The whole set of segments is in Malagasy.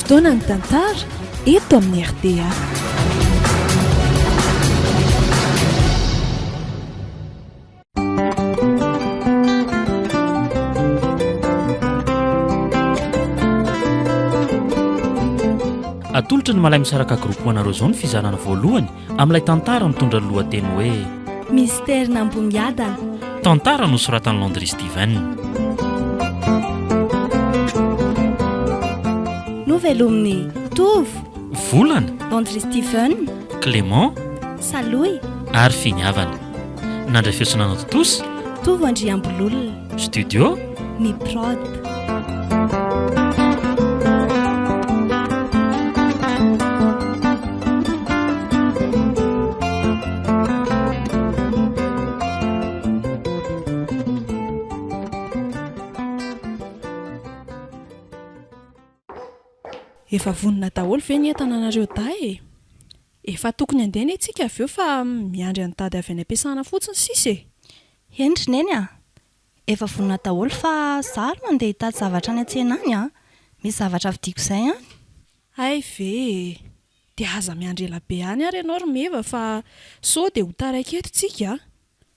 Fotoanan'ny tantara eto amin'ny rta. Atolotry ny Malay Misaraka Group ho anareo izao ny fizarana voalohany amin'ilay tantara mitondra ny lohateny hoe Mystère-n'Ambohimiadana. Tantara nosoratan'i Landry Steven. Novelomin'i Tovo. Volana. Landry Steven. Clément. Salohy. Ary Finiavana. Nandray feo sy nanao tontosa. Tovo Andriambololona. Studio. Ny Prod. Efa vonona daholo ve ny entana nareo dahy e? Efa tokony handeha anie tsika avy eo fa miandry an'i dada avy any am-piasana fotsiny sisa e! Eny ry neny a! Efa vonona daholo fa za aloha andeha hitady zavatra any an-tsena any a! Misy zavatra vidiako izay any. Hay ve e! Dia aza miandry ela be any ary ianao ry Meva fa sao dia ho taraiky eto tsika a!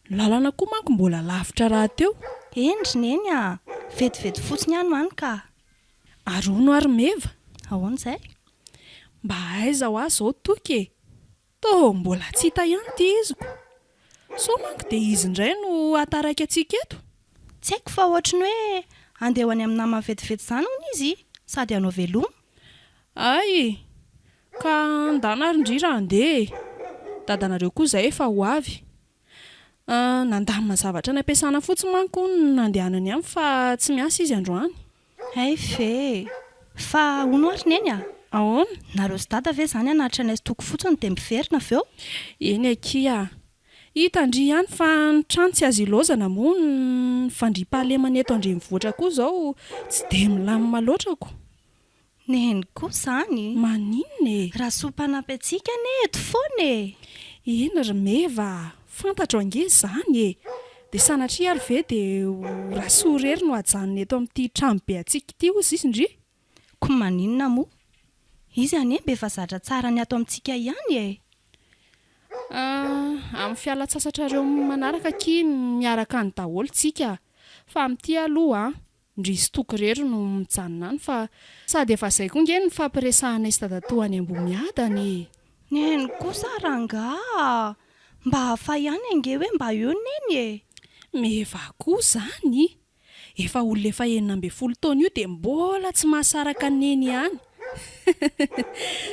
Ny lalana koa manko mbola lavitra rahateo. Eny ry neny a! Vetivety fotsiny aho no any ka! Ary hono ary Meva? Ahoana izay? Mba aiza ho aho izao Toky e? Toa mbola tsy hita ihany ity iziko. Sao manko dia izy indray no hahataraiky antsika eto? Tsy haiko fa ohatry ny hoe handeha ho any amin'ny namany vetivety izany hono izy sady hanao veloma. Hay! Ka ndana ary ndry raha handeha e! Dadanareo koa izay efa ho avy. Nandamina zavatra any am-piasana fotsiny manko hono no nandehanany any fa tsy miasa izy androany. Hay ve! Fa hono ary Neny a! Ahoana? Nareo sy Dada ve izany hanatitra anay sy Toky fotsiny dia miverina avy eo? Eny akia a! Hita ndry ihany fa ny trano tsy azo ilaozana moa ny fandriampahalemana eto an-drenivohitra koa izao tsy dia milamina loatra ko! Neny koa izany! Maninona e? Rasoa mpanampy antsika anie eto foana e! Eny ry Meva a! Fantatro ange izany e! Dia sanatria ary ve dia ho Rasoa irery no hajanona eto amin'ity tranobe antsika ity hozy izy ndry? Ko maninona moa? Izy anie mba efa zatra tsara ny ato amintsika ihany e! Ah, amin'ny fialan-tsasatrareo manaraka akia miaraka any daholo tsika fa amin'ity aloha an! Ndry sy Toky irery no mijanona any fa sady efa zay koa nge ny nifampiresahanay sy dadatoa any Ambohimiadana e! Neny kosa rangaha a! Mba hafa ihany ange hoe mba eo Neny e! Meva koa zany! Efa olona efa 16 taona io dia mbola tsy mahasaraka an'i Neny ihany!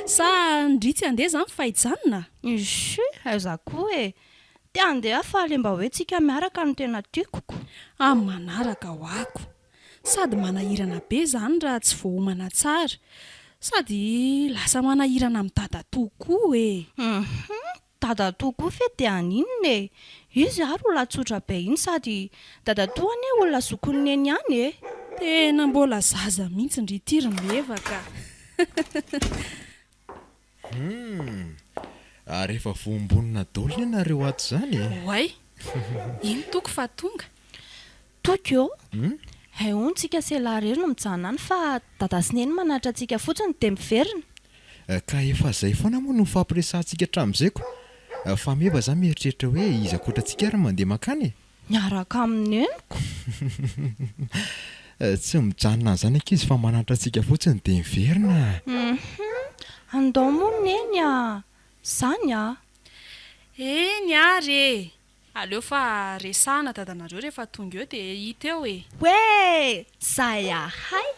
Sa ndry tsy handeha zany fa hijanona? Chut! Aiza koa e! Te handeha aho fa le mba hoe tsika miaraka no tena tiako ko. Amin'ny manaraka ho'ako. Sady manahirana be izany raha tsy voaomana tsara. Sady lasa manahirana amin'i dadatoa koa e. Hum dadatoa koa ve dia haninona e. Izy ary olona tsotra be iny sady dadatoa anie olona zokin'i neny ihany e. Tena mbola zaza mihitsy ndry ity ry Meva ka. Humm! Ary efa voambonina daholo anie nareo ato izany e! Oay! Iny Toky fa tonga. Toky ô! Hay hono tsika sy elah irery no mijanona any fa Dada sy Neny manatitra antsika fotsiny dia miverina. Ka efa zay foana moa no nifampiresahantsika hatramin'izay ko! Fa meva za mieritreritra hoe iza ankoatra antsika ary no mandeha mankany e! Miaraka amin'ny neniko. Tsy mijanona an'izany ankizy fa mananatra antsika fotsiny dia miverina a! Hum andao moa neny a! Zany a! Eny ary e! Aleo fa resahana dadanareo rehefa tonga eo dia hita eo e! Hoe! Zay ahay!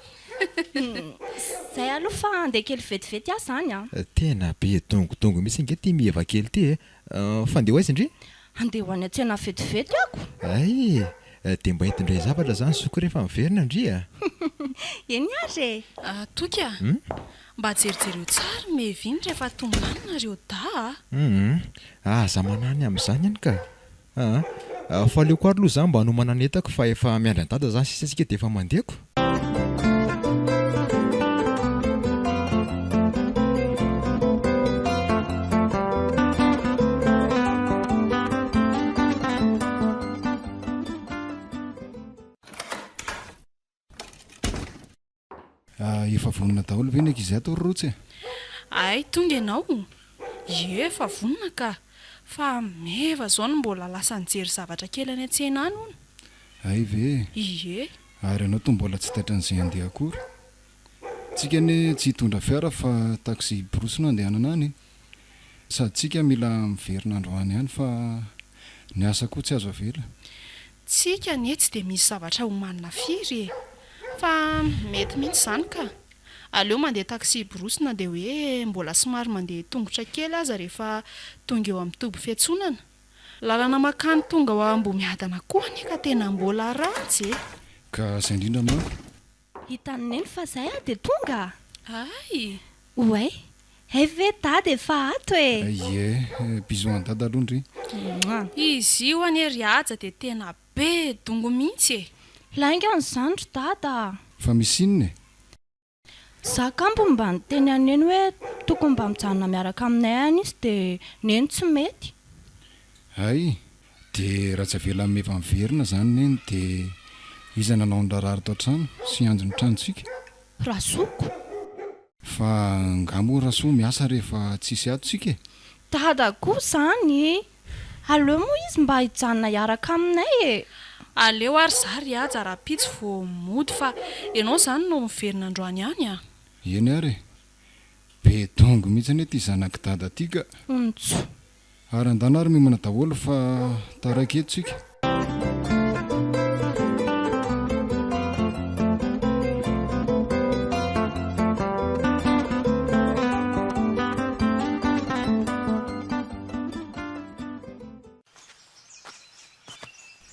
Zay aloha fa andeha kely vetivety aho zany a! Tena be dongodongo mihitsy ange ity Mieva kely ity e! Fa andeha ho aiza ndry? Andeha ho any an-tsena vetivety ako. Hay e! Dia mba ento indray zavatra izany zoky rehefa miverina ndry a! Eny ary e! Toky a! Mba jerijereo tsara i Mevy iny rehefa tonga any nareo dahy a! Hum! Aza manahy ny amin'izany any ka! Aa! Fa aleoko ary aloha za mba hanomana ny entako fa efa miandry an'i Dada zany sisa tsika dia efa mandeha ko! Efa vonona daholo ve ny ankizy ato ry Rotsy e? Hay tonga ianao? Ie efa vonona ka! Fa meva izao no mbola lasa nijery zavatra kely any an-tsena any hono. Hay ve e? Ie. Ary ianao toa mbola tsy taitran'izay handeha akory. Tsika anie tsy hitondra fiara fa taxi brousse no andehanana any e! Sady tsika mila miverina androany ihany fa ny asa koa tsy azo avela. Tsika anie tsy dia misy zavatra omanina firy e! Fa mety mihitsy izany ka! Aleo mandeha taxi brousse na dia hoe mbola somary mandeha tongotra kely aza rehefa tonga eo amin'ny toby fiantsonana. Lalana mankany tonga ao Ambohimiadana koa anie ka tena mbola ratsy e! Ka izay indrindra manko. Hitan'i Neny fa zay aho dia tonga a! Hay! Oay! Hay ve Dada efa ato e! Ie, bisous an'i Dada aloha ndry. Mouah! Izy io anie ry Haja dia tena be dongo mihitsy e! Laingany izany ry Dada a! Fa misy inona e? Za kambo mba niteny an'i Neny hoe tokony mba mijanona miaraka aminay any izy dia Neny tsy mety. Hay! Dia raha tsy avelan'i Meva miverina izany Neny dia iza nanao ny raharaha ato an-trano sy hiandry ny tranontsika? Rasoako. Fa angaha moa Rasoa miasa rehefa tsisy ato tsika e? Dada koa izany e! Aleo moa izy mba hijanona hiaraka aminay e! Aleo ary za ry Haja rahampitso vao mody fa ianao izany no miverina androany ihany a! Eny ary e! Be dongo mihitsy anie ity zanak'i Dada ity ka! Ontso. Ary andana ary miomana daholo fa taraiky eto tsika.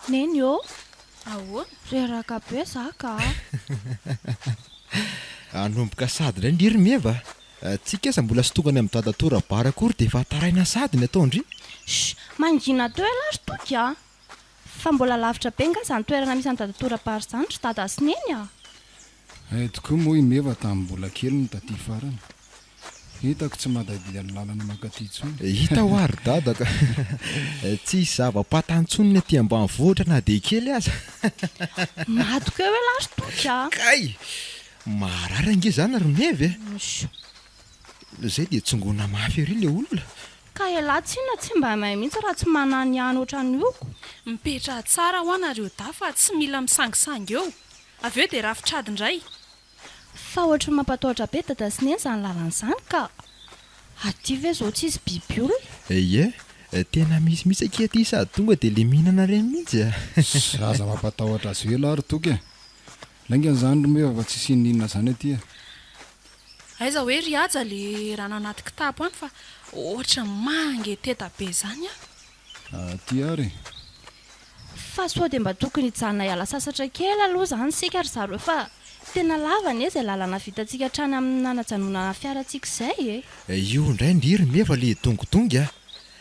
Neny ô! Ahoana? Reraka be za ka! Hanomboka sady indray ndry ry Meva a! Tsika aza mbola tsy tonga any amin'i dadatoa Rabary akory dia efa taraina sady ny ataon-dry. Shh! Mangina teo ialahy ry Toky a! Fa mbola lavitra be nga izany toerana misy an'i dadatoa Rabary izany ry dada sy neny a! Hay tokoa moa i Meva tamin'ny mbola kely no taty farany. Hitako tsy mahatadidy ny lalana mankaty intsony. Hita hoa ry dada ka. Tsisy zava-patany intsony ny aty ambanivohitra na dia kely aza. Madiko eo ialahy ry Toky a! Kay! Maharary ange izany ry Meva e! Izay dia tsongoina mafy ery ilay olona. Ka ialahy tsinona tsy mba mahay mihitsy raha tsy mananihany ohatran'ny oko. Mipetraha tsara hoa nareo dahy fa tsy mila misangisangy eo. Avy eo dia rafitr'ady indray. Fa ohatry ny mampatahotra be dada sy neny izany lalana izany ka! Aty ve izao tsisy biby olona? Ie, tena misy mihitsy akia aty sady tonga dia le mihinana ireny mihitsy a! Aza mampatahotra azy ela ry Toky a! Laingany izany ry Meva fa tsisy inoninona izany aty a! Aiza hoe ry Haja le rano anaty kitapo any fa ohatry ny mangeteta be izany an! Aty ary e! Fa sao dia mba tokony hijanona hiala sasatra kely aloha izany isika ry zareo fa tena lava anie izay lalana vitantsika hatrany amin'ny nanajanonana fiarantsika izay e! Io indray ndry ry Meva le dongodongy a!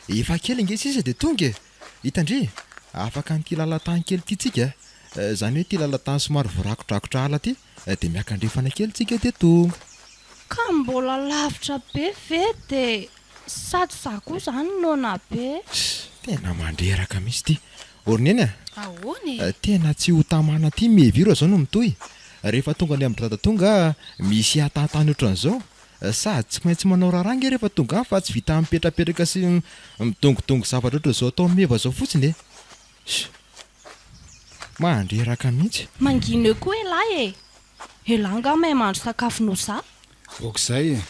Efa kely ange sisa dia tonga e! Hita ndry, afaka an'ity lalan-tany kely ity tsika a! Izany hoe ity lalan-tany somary voarakodrakotra ala ity dia miakandrefana kely tsika dia tonga. Ka mbola lavitra be ve dia sady za koa zany noana be. Tena mandreraka mihitsy ity. Ô ry Neny a! Ahoana e? Tena tsy ho tamana aty Meviro zao no mitohy. Rehefa tonga any amin-dry dada tonga misy hatatany ohatran'izao. Sady tsy maintsy manao raharaha ange rehefa tonga any fa tsy vita mipetrapetraka sy midongodongo zavatra ohatran'izao atao meva zao fotsiny e! Mandreraka mihitsy. Mangina eo koa elah e! Elah angaha mahay mahandro sakafo noho za? Ok zay e!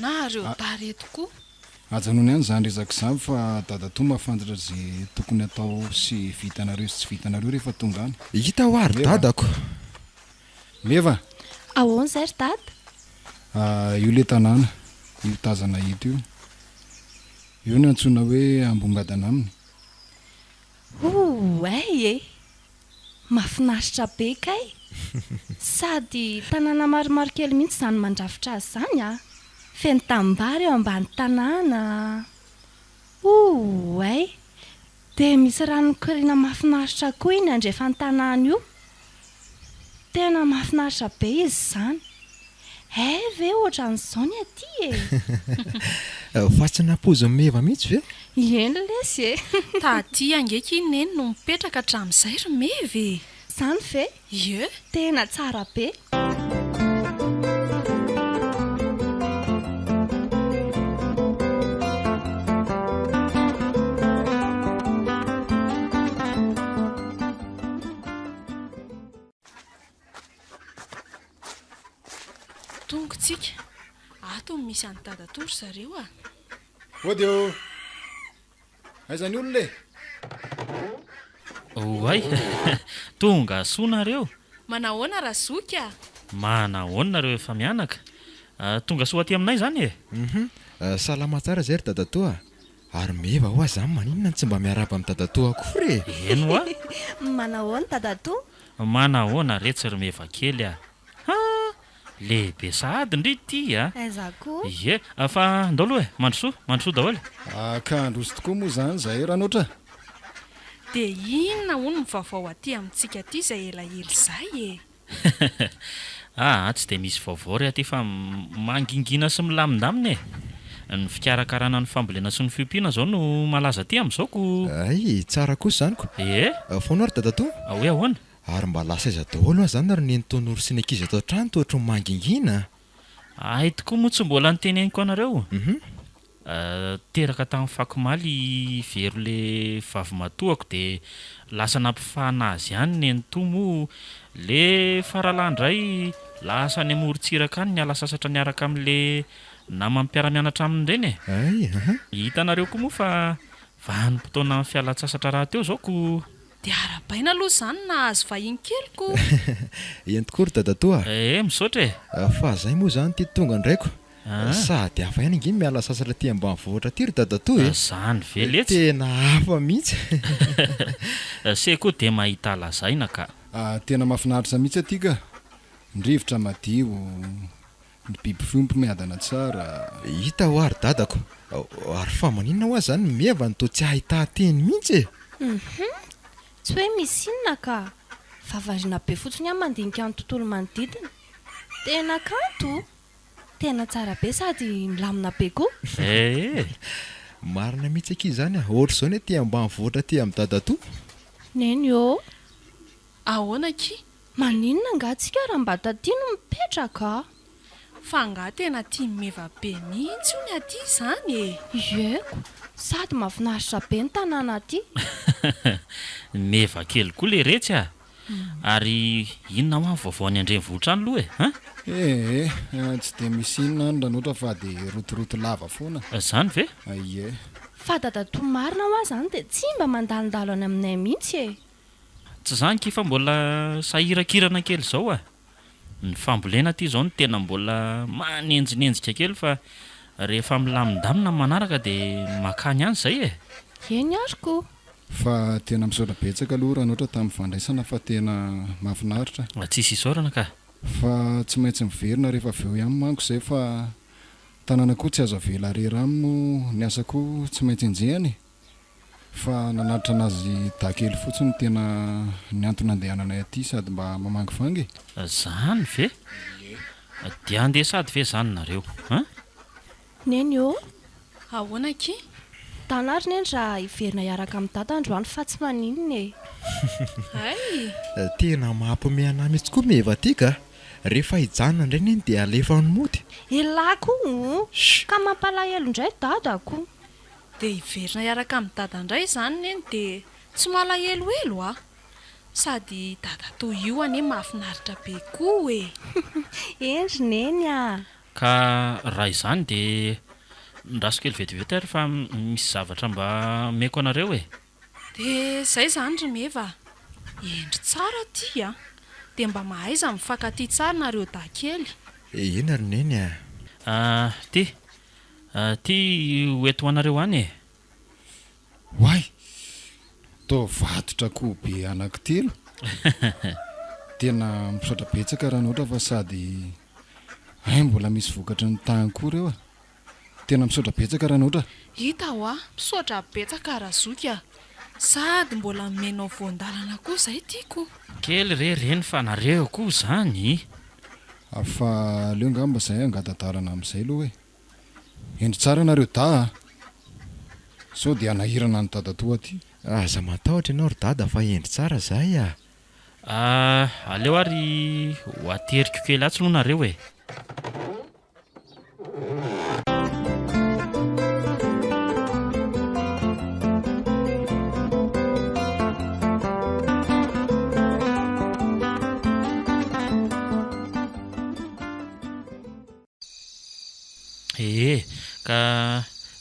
Nareo tare tokoa. Ajanony any zany resaka izany fa dadatoa mahafantatra ze tokony atao sy vitanareo sy tsy vitanareo rehefa tonga any. Hita hoa ry Meva. dadako. Meva! Ahoana izay ry dada? Ah, io le tanàna, io tazana eto io. Io no antsoina hoe Ambongadana aminy. Ouay e! Mafinaritra be kay! Sady tanàna maromaro kely mihitsy izany mandrafitra azy izany a! Feno tanimbary eo ambany tanàna. Ouay! Dia misy rano mikoriana mahafinaritra koa iny andrefan-tanàna io. Tena mahafinaritra be izy izany. Hay ve ohatran'izao ny aty e! Fa tsy nampoizin'i Meva mihitsy ve? Eny lesy e! Taty ange ki Neny no mipetraka hatramin'izay ry Meva e! Izany ve? Ie! Tena tsara be! Tonga tsika. Ato no misy an'i Dadatoa ry zareo a! Hody ô! Aiza ny olona e? Oay! Tonga soa nareo! Manahoana Razoky a! Manahoana nareo efa mianaka? Tonga soa aty aminay izany e! Hum salama tsara izay ry dadatoa a! Ary meva hoa zany maninona no tsy mba miarahaba amin'i dadatoa akory e! Eny hoa! Manahoana dadatoa? Manahoana retsy ry meva kely a! Ha! Lehibe sahady ndry ity a! Aiza koa? Ie, fa ndao aloha e! Mandrosoa, mandrosoa daholo e! Ah, ka handroso tokoa moa izany izahay Ranotra a! Dia inona hono ny vaovao aty amintsika aty izay elaela izay e? Aa, tsy dia misy vaovao re aty fa mangingina sy milamindamina e! Ny fikarakarana ny fambolena sy ny fiompiana izao no malaza aty amin'izao ko! Hay, tsara kosa izany ko! Ie! Foana ary dadatoa? Hoe ahoana? Ary mba lasa aiza daholo hoa zany ry nenitoa Noro sy ny ankizy ato an-trano toa ohatry ny mangingina a! Hay tokoa moa tsy mbola noteneniko anareo. Teraka tamin'ny fakomaly i Vero le vavimatoako de lasa nampifahana azy ihany nenitoa moa le faralahy indray lasa any amorontsiraka any niala sasatra niaraka amin'le namany mpiara-mianatra aminy ireny e! Hay aha. Hitanareo koa moa fa vanim-potoanan'ny fialan-tsasatra rahateo izao ko! Dia arahabaina aloha izany nahazo vahiny kely ko! Eny tokoa ry dadatoa a! Eh, misaotra e! Fa zay moa izany ity tonga indray ko! Sady hafa ihany ange ny miala sasatra aty ambanivohitra aty ry dadatoa e! Zany ve letsy? Tena hafa mihitsy! Se koa dia mahita lazaina ka! Tena mahafinaritra mihitsy aty ka! Ny rivotra madio, Ny biby fiompy miadana tsara. Hita hoa ry dadako. Ary fa maninona hoa zany ny meva no toa tsy ahità-teny mihitsy e? Hum tsy hoe misy inona ka! Fa variana be fotsiny aho mandinika ny tontolo manodidina. Tena kanto o! Tena tsara be sady milamina be koa. Ee! Marina mihitsy akia izany a! Ohatr'izao ny aty ambanivohitra aty amin'i dadatoa. Neny ô! Ahoana akia? Maninona angaha tsika raha mba taty no mipetraka? Fa angaha tena tia meva be mihitsy hono aty izany e? Ieko, sady mahafinaritra be ny tanàna aty. Meva kely koa leretsy a! Ary inona hoa ny vaovao any an-drenivohitra any aloha e? An? Ee, tsy dia misy inona any Ranotra fa dia rotoroto lava foana. Izany ve? Ie. Fa dadatoa marina hoa izany dia tsy mba mandalondalo any aminay mihitsy e! Tsy zany ki fa mbola sahirakirana kely zao a! Ny fambolena aty zao no tena mbola manenjinenjika kely fa rehefa milamindamina ny manaraka de makany ihany zay e! Eny ary ko! Fa tena misaotra betsaka aloha Ranotra tamin'ny fandraisana fa tena mahafinaritra. Tsisy isaorana ka! Fa tsy maintsy miverina rehefa avy eo ihany manko izay fa tanàna koa tsy azo avela rery any moa ny asa koa tsy maintsy enjehana e! Fa nanatitra anazy dahy kely fotsiny no tena ny antony nandehananay aty sady mba mamangivangy e! Zany ve? Dia handeha sady ve zany nareo an? Neny ô! Ahoana akia? Dana ary Neny raha hiverina hiaraka amin'i Dada androany fa tsy maninona e! Hay! Tena mampime anah mihitsy koa Meva ty ka! Rehefa hijanona indray Neny dia alefa any mody. Elah koa o! Ka mampalahelo indray Dada ko! Dia hiverina hiaraka amin'i Dada indray izany Neny dia tsy malahelohelo a! Sady dadatoa io anie mahafinaritra be koa e! Eny ry Neny a! Ka raha izany dia ndraso kely vetivety ary fa misy zavatra mba omeko anareo e! Dia izay izany ry Meva a! Hendry tsara aty a! Dia mba mahaiza mifankatia tsara nareo dahy kely. Eny ry Neny a! Ah, ty! Ty ho eto ho anareo any e! Oay! Toa vatotra akoho be anankitelo. Tena misaotra betsaka Ranoatra fa sady hay mbola misy vokatry ny tany koa ireo a! Tena misaotra betsaka Ranoatra. Hita hoa, misaotra betsaka Razoky a! Sady mbola nomenao voan-dalana koa izay tiako. Kely re reny fa nareo koa zany. Fa aleo ngamba zay angata-dalana amin'izay aloha e! Hendry tsara nareo dahy a! Sao dia hanahirana an'i dadatoa aty. Aza matahotra ianao ry dada fa hendry tsara zahay a! Aleo ary ho ateriko kely atsy aloha nareo e! Ee, ka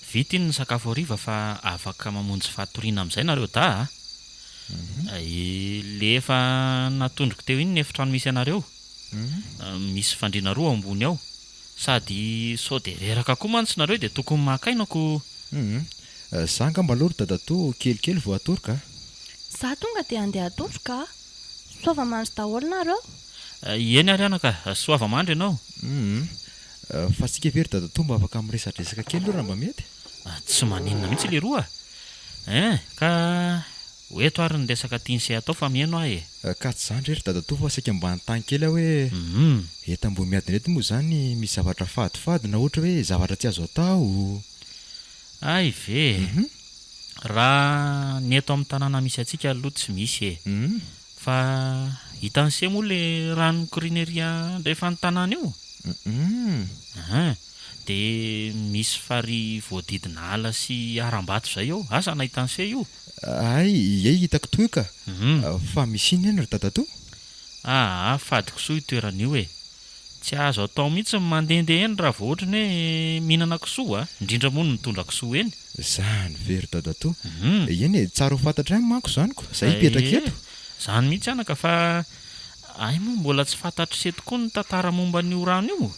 vita iny ny sakafo hariva fa afaka mamonjy fatoriana amin'izay nareo dahy a! Le efa natondroko teo iny ny efitrano misy anareo. Misy fandriana roa ao ambony ao. Sady sao dia reraka koa mantsy nareo dia tokony maka aina ko. Hum. Za angamba aloha ry dadatoa kelikely vao hatory ka. Za tonga dia handeha hatory ka. Soava mandry daholo nareo. Eny ary anaka, soava mandry ianao. Hum. Fa tsika ve ry dadatoa mba afaka miresadresaka kely aloha raha mba mety? Tsy maninona mihitsy leroa a! Hein! Ka ho eto ary ny resaka tian'i se atao fa mihaino aho e! Ka tsy izany re ry dadatoa fa saika mba hanontany kely aho hoe eto Ambohimiadana eto moa izany misy zavatra fadifady na ohatra hoe zavatra tsy azo atao? Hay ve e! Raha ny eto amin'ny tanàna misy antsika aloha tsy misy e! Fa hitan'i se moa le rano mikoriana ery andrefan'ny tanàna io? Hein! Dia misy farihy voadidina ala sy harambato izay eo. Asa na hitan'i se io? Hay, ie hitako toy ka. Fa misy inona eny ry dadatoa? Aa, fady kisoa io toerana io e. Tsy azo atao mihitsy ny mandehandeha eny raha vao ohatry ny hoe mihinana kisoa a! Indrindra moa ny mitondra kisoa eny. Zany ve ry dadatoa? Eny e, tsara ho fantatra ihany manko izany ko, zay hipetraka eto. Zany mihitsy anaka fa hay moa mbola tsy fantatr'i se tokoa ny tantara momba an'io rano io?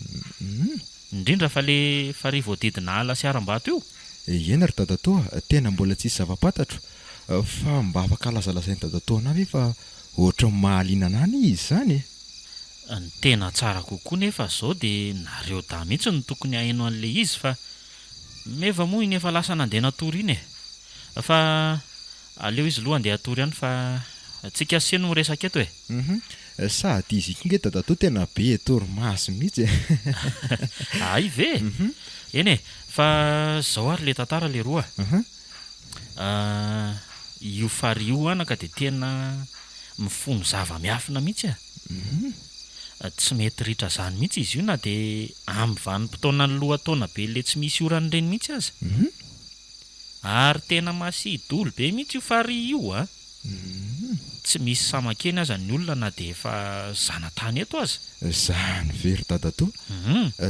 Indrindra fa le farihy voadidina ala sy harambato io? Eny ry dadatoa, tena mbola tsisy zava-pantatro fa mba afaka lazalazain'i dadatoa anah ve fa ohatran'ny mahaliana anah anie izy izany e! Ny tena tsara kokoa nefa zao de nareo dahy mihitsy no tokony haheno an'le izy fa meva moa iny efa lasa nandeha natory iny e! Fa aleo izy loha andeha hatory any fa tsika sy no miresaka eto e! Hum sady izy ity nge dadatoa tena be torimaso mihitsy e! Hay ve? Eny e! Fa zao ary le tantara leroa a! Io farihy io anaka dia tena mifono zava-miafina mihitsy a! Tsy mety ritra zany mihitsy izy io na dia amin'ny vanim-potoanan'ny lohataona be le tsy misy orana ireny mihitsy aza. Ary tena masia-dolo be mihitsy io farihy io a! Tsy misy samakeny aza ny olona na dia efa zanatany eto aza. Zany ve ry dadatoa?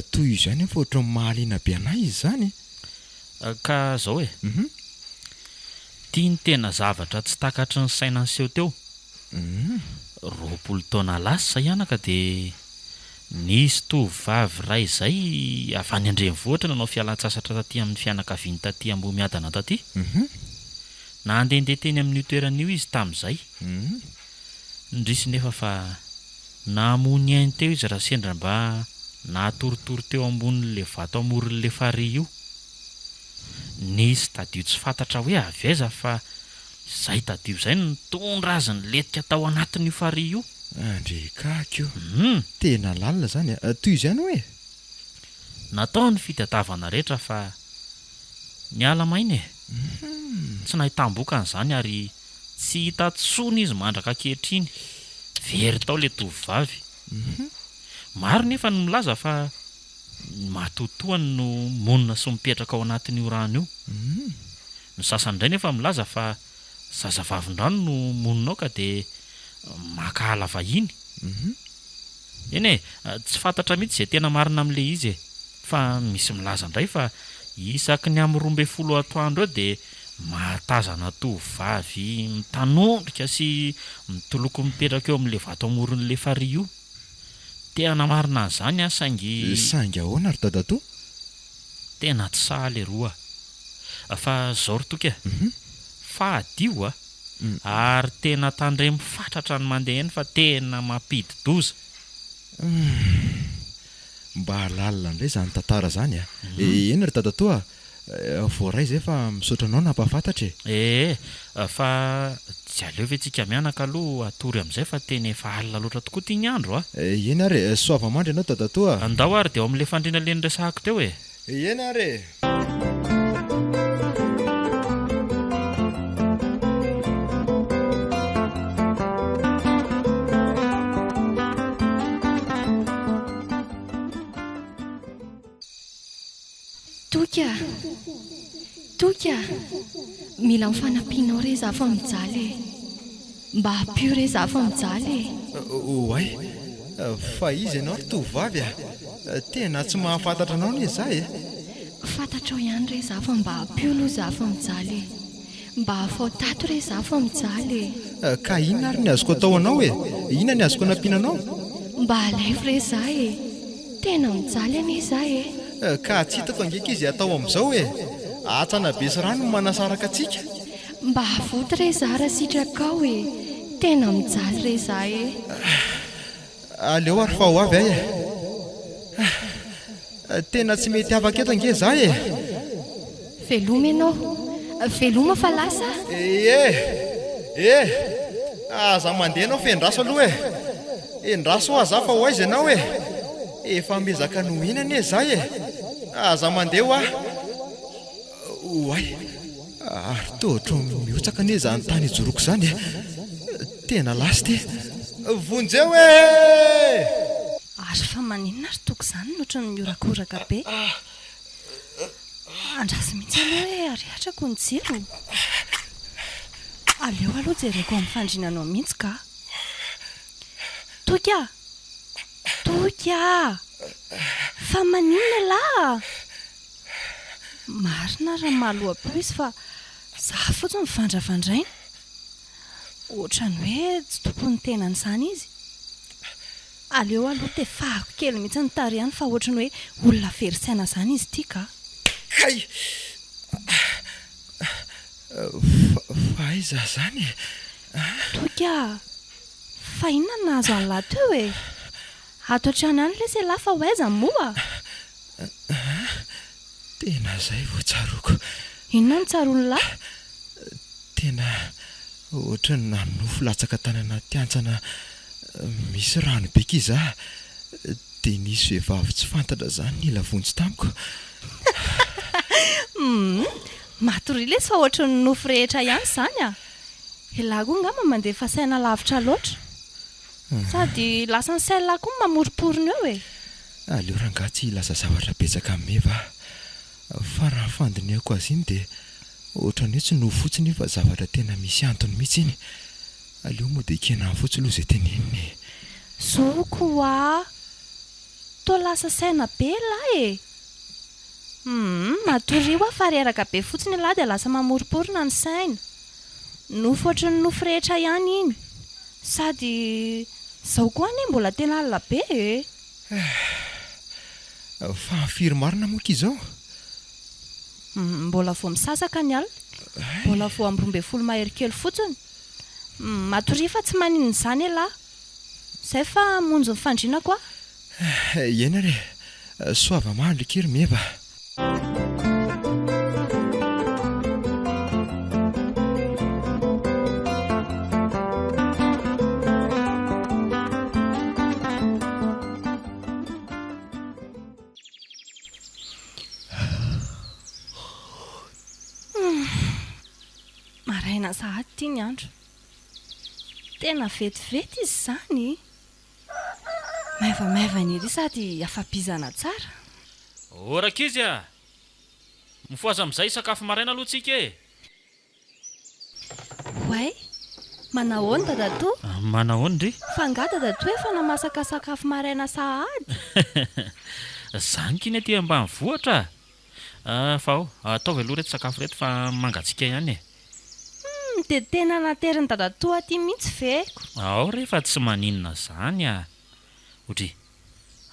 Tohizo ihany fa ohatran'ny mahaliana be anah izy izany e! Ka zao e! Ty ny tena zavatra tsy takatry ny saina niseho teo. 20 taona lasa izay anaka dia nisy tovovavy iray izay avy any an-drenivohitra nanao fialan-tsasatra taty amin'ny fianakaviany taty Ambohimiadana taty. Nandehandeha teny amin'io toerana io izy tamin'izay. Indrisy nefa fa namoy ny ainy teo izy raha sendra mba nahatoritory teo ambonin'ilay vato amoron'ilay farihy io. Nisy tadio tsy fantatra hoe avy aiza fa izay tadio izay no nitondra azy nilentika tao anatin'io farihy io. Andrekaky o! Tena lalina izany a! Tohizo ihany hoe! Natao ny fitadiavana rehetra fa niala maina e! Tsy nahitam-bokany izany ary tsy hita intsony izy mandraka ankehitriny. Very tao ilay tovovavy. Maro nefa ny milaza fa ny matotoany no monina sy mipetraka ao anatin'io rano io. Ny sasany indray nefa milaza fa zazavavin-drano no monina ao ka dia maka ala vahiny. Eny e, tsy fantatra mihitsy izay tena marina amin'ilay izy e. Fa misy milaza indray fa isaky ny amin'ny 12 atoandro eo dia mahatazana tovovavy mitanondrika sy mitoloko mipetraka eo amin'ilay vato amoron'ilay farihy io. Te hanamarina an'izany aho saingy. Saingy ahoana ry dadatoa? Tena tsy sahy leroa. Fa zao ry Toky a! Fadio a! Ary tena tandremo fatratra ny mandeha eny fa tena mampidi-doza. Humm! Mba lalina indray izany tantara izany a! Eny ry dadatoa a! Voaray izay fa misaotra anao nampahafantatra e! Ee, fa tsy aleo ve tsika mianaka aloha hatory amin'izay fa tena efa alina loatra tokoa ity ny andro a! Eny ary e! Soava mandry ianao dadatoa a! Andao ary dia ao amin'ilay fandriana le niresahako teo e! Eny ary e! Toky a! Toky a! Mila ny fanampianao re za fa mijaly e! Mba ampio re za fa mijaly e! Oay! Fa iza ianao ry tovovavy a? Tena tsy mahafantatra anao anie za e! Fantatrao ihany re za fa mba ampio aloha za fa mijaly e! Mba afaho tato re za fa mijaly e! Ka inona ary ny azoko atao anao e? Inona ny azoko anampiana anao? Mba alaivo re za e! Tena mijaly anie za e! Ka tsy hitako ange akia izay atao amin'izao e! Atsana be sy rano no manasaraka antsika. Mba avoty re za raha sitrakao e! Tena mijaly re za e! Aleo ary fa ho avy aho e! Tena tsy mety afaka eto ange za e! Veloma ianao. Veloma fa lasa aho. E! E! Aza mandeha ianao fa endraso aloha e! Endraso hoa za fa ho aiza ianao e! Efa miezaka ny ho eny anie za e! Aza mandeha hoa! Oay! Ary toa ohatran'ny mihotsaka anie izany tany ijoroako izany e! Tena lasa ity! Vonjeo e! Ary fa maninona ry Toky izany no ohatran'ny mihorakoraka be? Andraso mihitsy aloha hoe arehatrako ny jiro. Aleo aloha jereko amin'ny fandrinanao mihitsy ka. Toky a! Toky a! Fa maninona elah a? Marina raha mahaloa-peo izy fa za fotsiny vandravandraina. Ohatran'ny hoe tsy tompon'ny tenany izany izy. Aleo aloha tefahako kely mihitsy ny tarehiny fa ohatran'ny hoe olona very saina izany izy ity ka. Kay! Fa aiza izany e? Toky a! Fa inona no nahazo an'lah teo e? Ato an-trano ihany lesy elah fa ho aiza moa? Aa! Tena izay vao tsaroako. Inona no tsaroan'lah? Tena ohatran'ny nanonofy latsaka tany anaty hantsana misy rano be k'y za, dia nisy vehivavy tsy fantatra zany nila vonjy tamiko. Humm! Matoria lesy fa ohatran'ny nofy rehetra ihany izany a! Elah koa angamba mandefa saina lavitra loatra. Sady lasan'ny sain'lah koa ny mamoromporona eo e! Aleo rangahy tsy hilaza zavatra betsaka amin'i Meva a! Fa raha ny fandinihako azy iny dia ohatran'ny hoe tsy nofy fotsiny iny fa zavatra tena misy antony mihitsy iny. Aleo moa dia ekena any fotsiny aloha izay teneniny e! Zoko oa! Toa lasa saina be elah e! Humm! Matoria hoa fa reraka be fotsiny elah dia lasa mamoromporona ny saina. Nofy ohatran'ny nofy rehetra ihany iny. Sady zao koa anie mbola tena alina be e! Fa firy marina moa akia izao? Mbola vao misasaka ny alina. Mbola vao amin'ny 12 mahery kely fotsiny. Matoria fa tsy maninona izany elah. Izay fa hamonjy ny fandrinako aho. Eny ary e! Soava mandry akia ry Meva a! Maraina sahady ity ny andro. Tena vetivety izy izany. Maivamaivana ery sady afa-bizana tsara. Ô rankizy a! Mifohaza amin'izay hisakafo maraina aloha tsika e! Oay! Manahoana dadatoa? Manahoana ndry? Fa angaha dadatoa efa namasaka sakafo maraina sahady? Zany k'iny aty ambanivohitra a! Fa ao, ataovy aloha ireto sakafo ireto fa mangatsiaka ihany e! Humm! Dia tena naterin'i dadatoa aty mihitsy ve? Ao re fa tsy maninona zany a! Odry!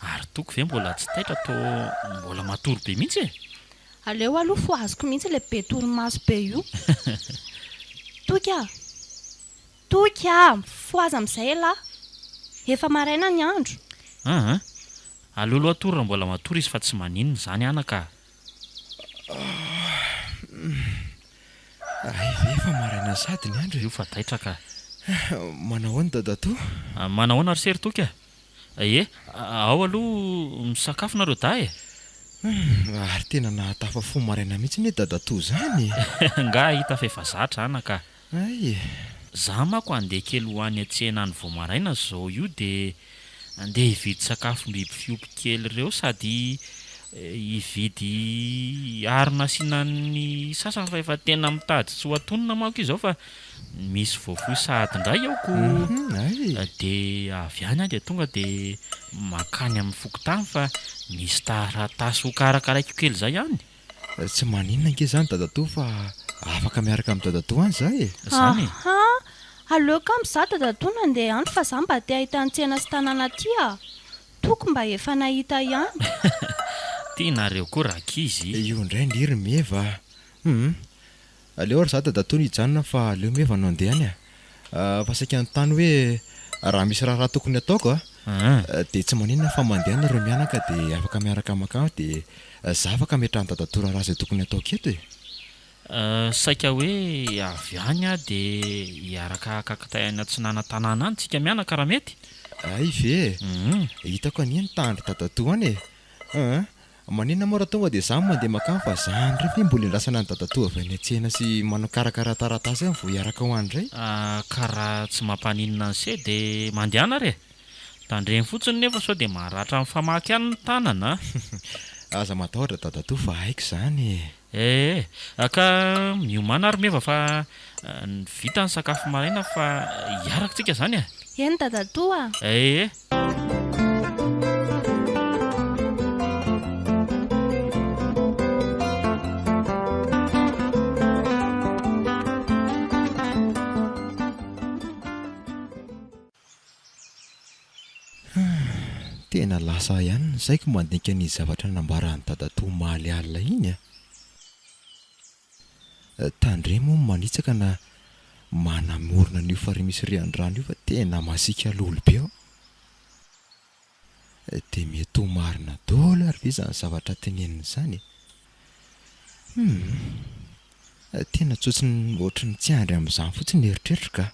Ary Toky ve mbola tsy taitra toa mbola matory be mihitsy e? Aleo aloha fohaziko mihitsy ilay be torimaso be io. Toky a! Toky a! Mifohaza amin'izay elah! Efa maraina ny andro. Aa! Aleo aloha atory raha mbola matory izy fa tsy maninona izany anaka a! Hay ve efa maraina sahady ny andro e? Io fa taitra ka! Manahoana dadatoa? Manahoana ry se ry Toky a! Ie, ao aloha misakafo nareo dahy e! Humm, ary tena nahatafa fo maraina mihitsy anie dadatoa zany e! Nga hita fa efa zatra anaka. Hay e! Za manko handeha kely ho any an-tsena any vao maraina zao io de andeha hividy sakafom-biby fiompy kely ireo sady hividy harona asiana ny sasany fa efa tena mitady tsy ho antonona manko izy zao fa Misy voafoy sahady indray ao ko dia avy any aho dia tonga dia mankany amin'ny fokontany fa misy taratasy ho karakaraiko kely izay any. Tsy maninona ange izany dadatoa fa afaka miaraka amin'i dadatoa any za e! Zany e! Aha! Aleo kamo za dadatoa no handeha any fa za mba te hahita ny tsena sy tanàna aty a! Toky mba efa nahita ihany. Ty nareo koa rankizy. Io indray ndry ry Meva a! Hum! Aleo ary za dadatoa no hijanona fa aleo Meva no handeha any a! Fa saika hanontany hoe raha misy raharaha tokony hataoko a! Dia tsy maninona fa mandeha nareo mianaka dia afaka miaraka makany dia za afaka ametrahan'i dadatoa raharaha izay tokony hataoko eto e! Saika hoe avy any aho dia hiaraka haka kitay any atsinanan-tanàna any tsika mianaka raha mety? Hay ve e! Hitako anie ny tahan-dry dadatoa any e! An! Maninona moa raha tonga dia za no mandeha makany fa za indray ve mbola iandrasana an'i dadatoa avy any an-tsena sy manao karakara taratasy any vao hiaraka ho any indray? Ka raha tsy mampaninona an'se dia mandehana ary e! Tandremo fotsiny nefa sao dia maratra mifamaky any ny tanana a! Aza matahotra dadatoa fa haiko izany e! Ee, ka miomàna ary Meva fa vita ny sakafo maraina fa hiaraka tsika izany e! Eny dadatoa a! Ee. Tena lasa ihany ny saiko mandinika an'iny zavatra nambaran'i dadatoa omaly alina iny a! Tandremo hono manitsaka na manamorona an'io farihy misy rian-drano io fa tena masiaka lolo be ao. Dia mety ho marina daholo ary ve izany zavatra teneniny izany e? Humm. Tena tsotsiny ohatry ny tsy andry amin'izany fotsiny ny eritreritro ka.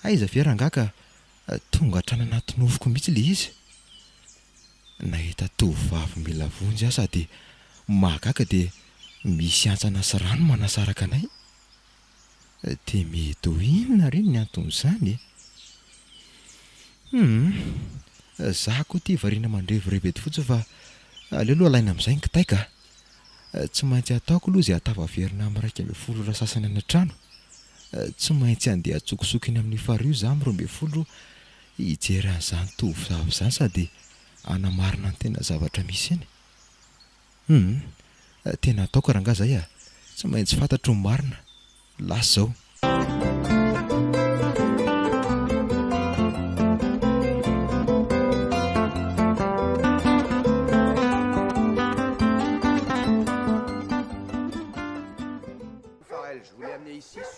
Aiza ve rangahy ka tonga hatrany anaty nofiko mihitsy ilay izy. Nahita tovovavy mila vonjy aho sady mahagaga dia misy hantsana sy rano manasaraka anay. Dia mety ho inona re ny anton'izany e? Humm, za koa ity variana mandrevirevy eto fotsiny fa aleo aloha alaina amin'izay ny kitay ka! Tsy maintsy ataoko aloha izay hahatafaverina amin'ny 11 ora sasany any an-trano. Tsy maintsy handeha an-tsokosoko eny amin'io farihy io za amin'ny 12 hijery an'izany tovovavy izany sady hanamarina ny tena zavatra misy eny. Humm! Tena ataoko rangaha zay a! Tsy maintsy fantatro ny marina. Lasa zao.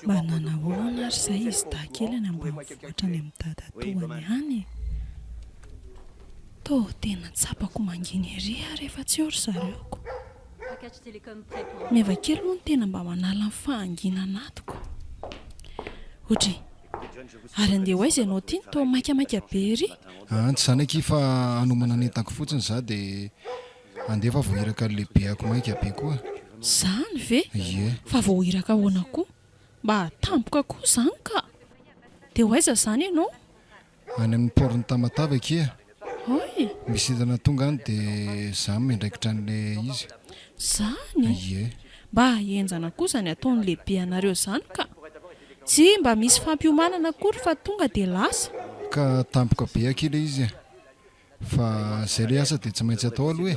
Mba nanahoana ary izay izy dahy kely any ambanivohitra any amin'i dadatoany any e? Toa tena tsapako mangina ery aho rehefa tsy eo ry zareo ko. Meva kely moa no tena mba manala ny fahanginana atoko. Oudry, ary andeha ho aiza ianao ity no toa maikamaika be ery? An, tsy izany akia fa hanomana ny entako fotsiny za dia andeha fa voahiraka ny lehibeako maika be koa. Izany ve? Ie. Fa voahiraka ahoana koa? Mba tampoka koa izany ka! Dia ho aiza izany ianao? Any amin'ny port-n'i Tamatave akia. Hoy? Misy entana tonga any dia za miandraikitra an'ilay izy. Zany? Ie. Mba henjana koa izany ataon'ny lehibe anareo izany ka! Tsy mba misy fampiomanana akory fa tonga dia lasa. Ka tampoka be akia ilay izy e! Fa izay ilay asa dia tsy maintsy atao aloha e!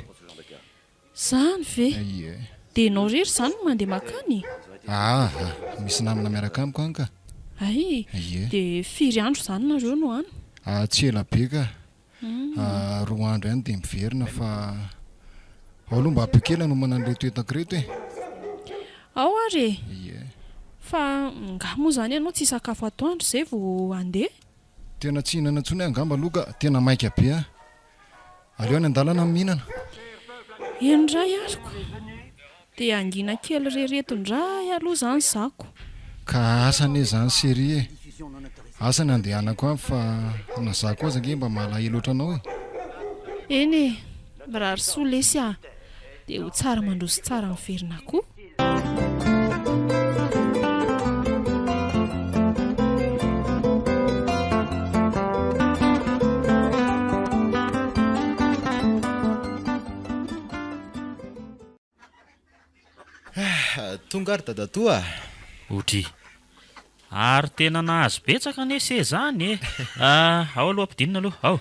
Zany ve? Ie. Dia ianao irery izany no mandeha mankany? Aa, misy namana miaraka amiko any ka. Hay, Ie. dia firy andro izany nareo no any? Ah, tsy ela be ka. 2 andro ihany dia miverina fa ao aloha mba ampio kely hanomana an'ireto entako ireto e. Ao ary e! Ie. Fa nga moa izany ianao tsy hisakafo atoandro izay vao handeha? Tena tsy hihinana intsony aho angamba aloha ka, tena maika be aho. Aleo any an-dalana no mihinana. Eny indray ary ko. Dia hangina kely irery eto indray aloha izany za ko. Ka asa anie izany chérie e. Asa ny handehanako any fa na za koa aza ange mba malahelo ohatranao e. Eny e. Mirary soa lesy ah. Dia ho tsara mandroso tsara miverina koa. Tonga ary dadatoa a! Odry. Ary tena nahazo betsaka anie se zany e! Ao aloha ampidinina aloha, ao.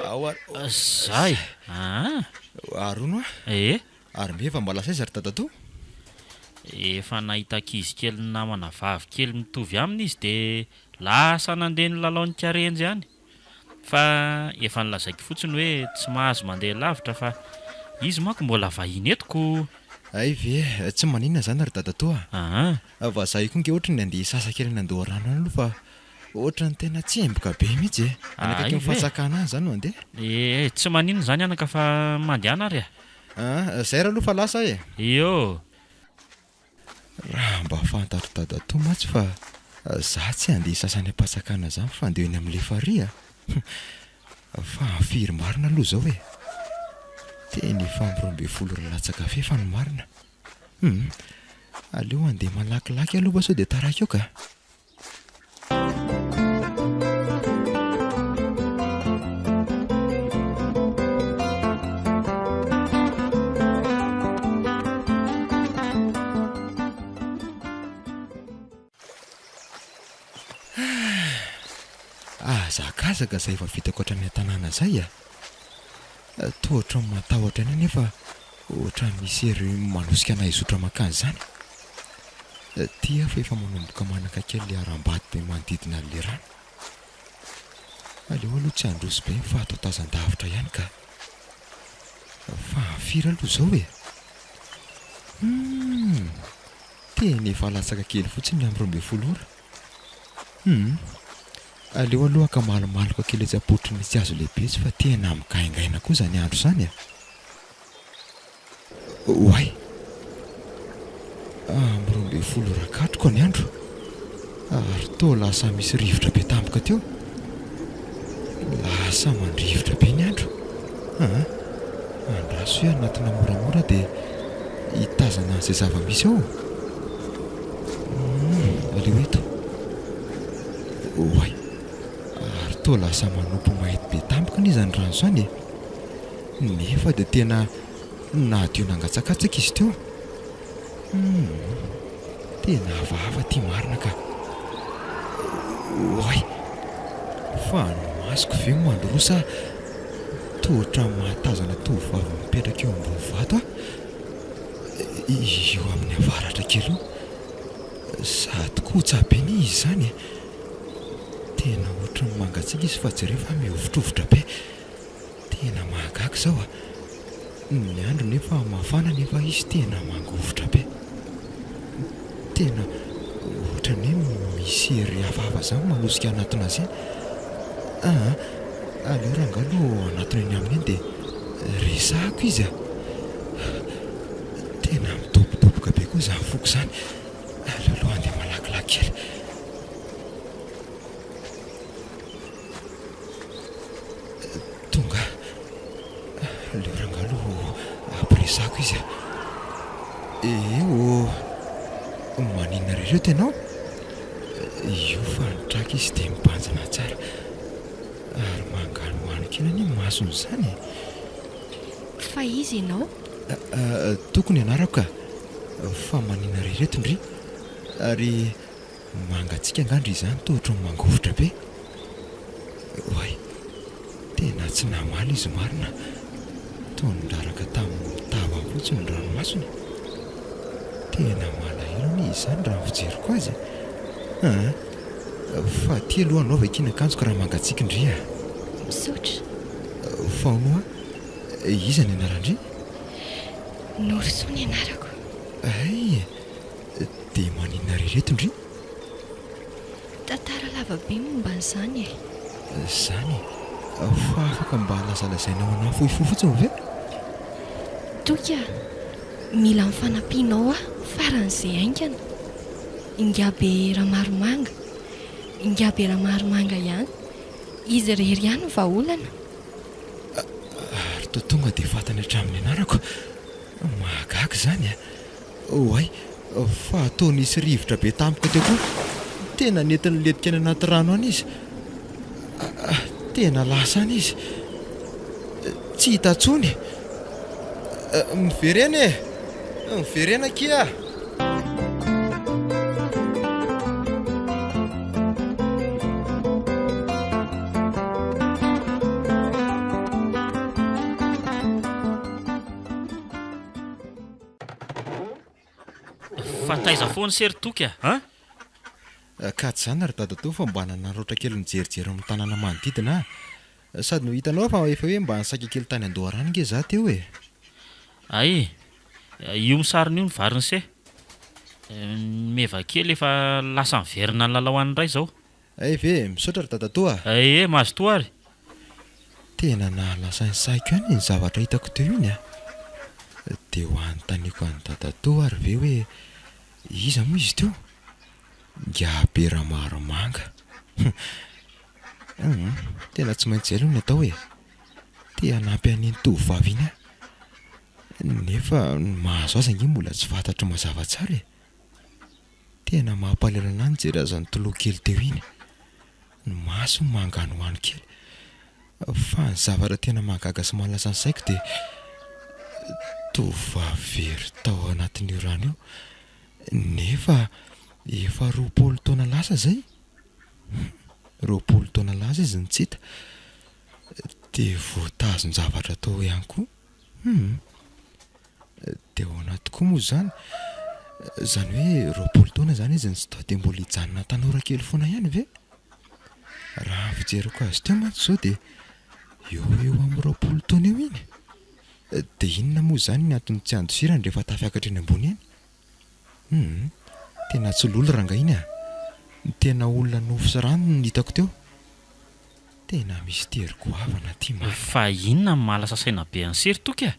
Ao ary. Zay. Aa. Ary hono a? Ee. Ary meva mba lasa aiza ry dadatoa? Efa nahita ankizy kely namana vavy kely mitovy aminy izy dia lasa nandeha nilalao nikarenjy any. Fa efa nolazaiko fotsiny hoe tsy mahazo mandeha lavitra fa izy manko mbola vahiny eto ko. Hay ve, tsy maninona izany ry dadatoa a! Aa. Vazaha io koa nge ohatry ny handeha hisasa kely any an-doharano any aloha fa ohatry ny tena tsemboka be mihitsy e! Any Hay akaikin'ny ve? fantsakana any izany no handeha. Ee, tsy maninona izany anaka fa mandehana ary a! Aa, zay ra aloha fa lasa aho e! Io! Raha mba fantatr'i dadatoa mantsy fa za tsy handeha hisasa any am-patsakana zany fa handeha eny amin'ilay farihy a! Fa firy marina aloha izao e? Tena efa amin'ny 12 ora latsaka fahefany ny marina. Hum! Aleo handeha malakilaky aloha fa sao dia taraiky eo ka! Hazakazaka izay efa vitako hatrany an-tanàna izay a! Toa ohatran'ny matahotra ihany aho nefa ohatran'ny misy hery manosika anà hizotra mankany izany. Ity aho fa efa manomboka manakaiky an'ilay harambato be manodidina an'ilay rano. Aleo aloha tsy handroso be fa atao tazan-davitra ihany ka. Fa firy aloha izao e? Humm! Tena efa latsaka kely fotsiny ny amin'ny 12 ora. Humm! Aleo aloha haka malomaloka kely etsy am-pototry ny itsy hazo lehibe itsy fa tena migaingaina koa izany andro izany e! Oay! Amin'ny 12 ora katroka ny andro ary toa lasa misy rivotra be tampoka teo. Lasa mandrivotra be ny andro. Aa! Andraso hoe hanatona moramora dia hitazana an'izay zava-misy ao. Humm! Aleo eto. Oay! Ary toa lasa manopy mainty be tampoka anie izany rano izany e! Nefa dia tena nadio nangatsakatsaka izy teo. Humm! Tena hafahafa ity marina ka. Oay! Fa ny masoko ve mandroa sa toa ohatran'ny mahatazana tovovavy mipetraka eo ambony vato aho? Io amin'ny avaratra kely io. Sady kotsa be anie izy izany e! Tena ohatran'ny mangatsiaka izy fa jereo fa mihovitrovitra be. Tena mahagaga izao a! Ny andro nefa mafana nefa izy tena mangovitra be. Tena ohatran'ny hoe misy hery hafahafa izany manosika hanatona azy eny. Aa, aleo rangahy aloha hanatona eny aminy eny dia resahako izy a! Tena midobodoboka be koa izany foko izany. Aleo aloha handeha malakilaky kely. Tonga aleo rangahy aloha ampiresahako izy a! Ee ô! Maninona re ireto ianao? Io fa nitraka izy dia mibanjina tsara ary manganohano kely anie ny masony izany e! Fa iza ianao? Toko ny anarako ka! Fa maninona re ireto ndry? Ary Mangatsiaka angaha ndry izany toa ohatran'ny mangovitra be. Oay, tena tsy namaly izy marina. Toa niraraka tamin'ny tavany fotsiny ny ranomasony. Tena malahelo anie izy izany raha ny fijeriko azy e. Aa, fa aty aloha anaovy akia ny akanjoko raha mangatsiaka ndry a. Misaotra. Fa hono hoa, iza ny anaran-dry? Norosoa ny anarako. Hay e! Dia maninona ry reto ndry? Tantara lava be momba an'izany e! Zany e! Fa afaka mba lazalazainao anah fohifohy fotsiny ve? Toky a! Mila ny fanampianao aho faran'izay haingana. Ingahy be Ramaromanga, Ingahy be Ramaromanga ihany. Izy irery ihany no vahaolana. Ary toa tonga dia fantany hatramin'ny anarako. Mahagaga izany a! Oay, fa toa nisy rivotra be tampoka teo koa. Tena nety nilentika any anaty rano any izy. Tena lasa any izy. Tsy hita intsony. Miverena e! Miverena akia! Fa taiza foana se ry Toky a? An? Ka tsy izany ry dadatoa fa mba nanaraotra kely nijerijery ny tanàna manodidina aho. Sady no hitanao fa efa hoe mba nisaika kely tany an-doharano nge za teo e. Hay, io misarona io ny varin'i se. Ny meva kely efa lasa niverina nilalao any indray izao. Hay ve, misaotra ry dadatoa a! Ee, mazotoa ary! Tena nahalasa ny saiko ihany iny zavatra hitako teo iny a! Dia ho anontaniako an'i dadatoa ary ve hoe iza moa izy teo? Ingahibe Ramaromanga. Hum, tena tsy maintsy izay aloha ny atao e! Te hanampy an'iny tovovavy iny aho, nefa ny mahazo azy ange mbola tsy fantatro mazava tsara e! Tena mampalahelo anah nijery azy nitoloha kely teo iny. Ny masony manganohano kely. Fa ny zavatra tena mahagaga sy mahalasa ny saiko dia tovovavy very tao anatin'io rano io nefa efa 20 taona lasa izay. 20 taona lasa izy no tsy hita. Dia voatazon-javatra tao ihany koa. Hum. Dia ahoana tokoa moa izany? Izany hoe 20 taona izany izy no tsy tao dia mbola hijanona tanora kely foana ihany ve? Raha ny fijeriko azy teo mantsy izao dia eo ho eo amin'ny 20 taona eo iny. Dia inona moa izany ny antony tsy handosirany rehefa tafiakatra eny ambony eny? Hum, tena tsy lolo rangahy iny a! Tena olona nofo sy rano no hitako teo. Tena mistery goavana ity marina. Fa inona no mahalasa saina be an'i se ry Toky a?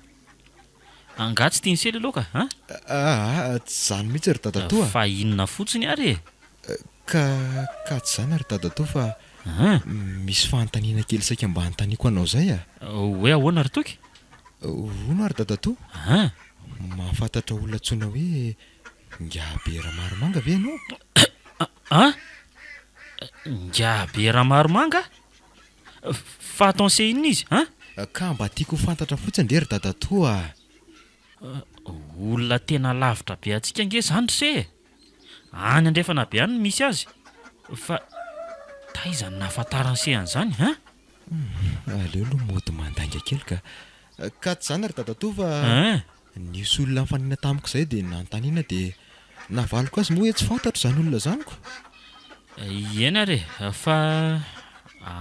Angaha tsy tian'i se le laoka a? Aa, tsy izany mihitsy ry dadatoa a! Fa inona fotsiny ary e? Ka, ka tsy izany ry dadatoa fa misy fanontaniana kely saika mba hanontaniako anao izay a! Hoe ahoana ry Toky? Hono ary dadatoa, mahafantatra olona antsoina hoe Ingahibe Ramaromanga ve ianao? An? Ingahibe Ramaromanga? Fa ataon'se inona izy an? Ka mba tiako ho fantatra fotsiny re ry dadatoa a! Olona tena lavitra be antsika ange izany ry se e! Any andrefana be any no misy azy. Fa taiza no nahafantaran'se an'izany an? Aleo aloha mody mandainga kely ka. Ka tsy izany ry dadatoa fa nisy olona nifanena tamiko izay dia nanontaniana dia navaliko azy moa hoe tsy fantatro izany olona izany ko. Eny ary e, fa